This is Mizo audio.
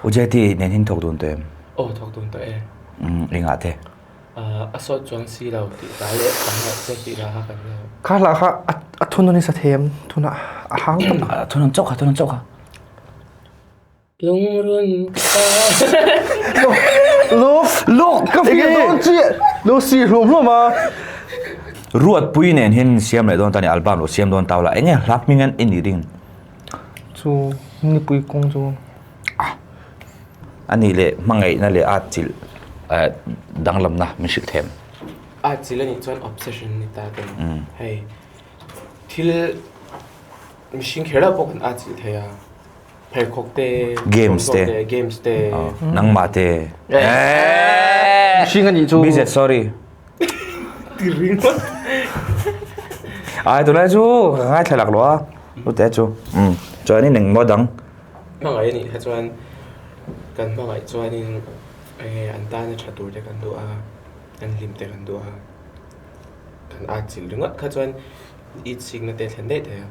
U JT nen hin thawk dun tawh em? Aw thawk dun tawh e. Umm engah te? A sawt chuang si lo tih hla leh ka hmangaih che tih hla kha kan lo. Kha hla kha a thun a ni sa thei em? Thunah a hang tawp a. Thun an chauh kha thun an chauh kha. Lungrun ka Lu lu ka feel dawn chiah lu si hlum hlum a. Ruatpui nen hian siam leh dawn ta ni album lo siam dawn tau la enge hla hming an i nih ding? Chu nipui kawng chu. A nih leh hmangaihna leh at chilh danglamna min hrilh them. At chilh a nih chuan obsession ni ta te hei thil mihring kher lo pawh kan at chilh thei a. Pheikhawk te, Games te. Games te. Nangmah te. Mihring a nih chu. BZ sorry. Ti ringawt. Ai tunlai chu ka ngaithla lak lo a. Ute chu. Um. Chuan in engmaw dang. Hmangaih a nih kha chuan kan hmangaih chuanin enge an tana tha tur te kan duh a, an hlim te kan duh a. Kan at chilh ringawt kha chuan it sikna te thlen daih thei a.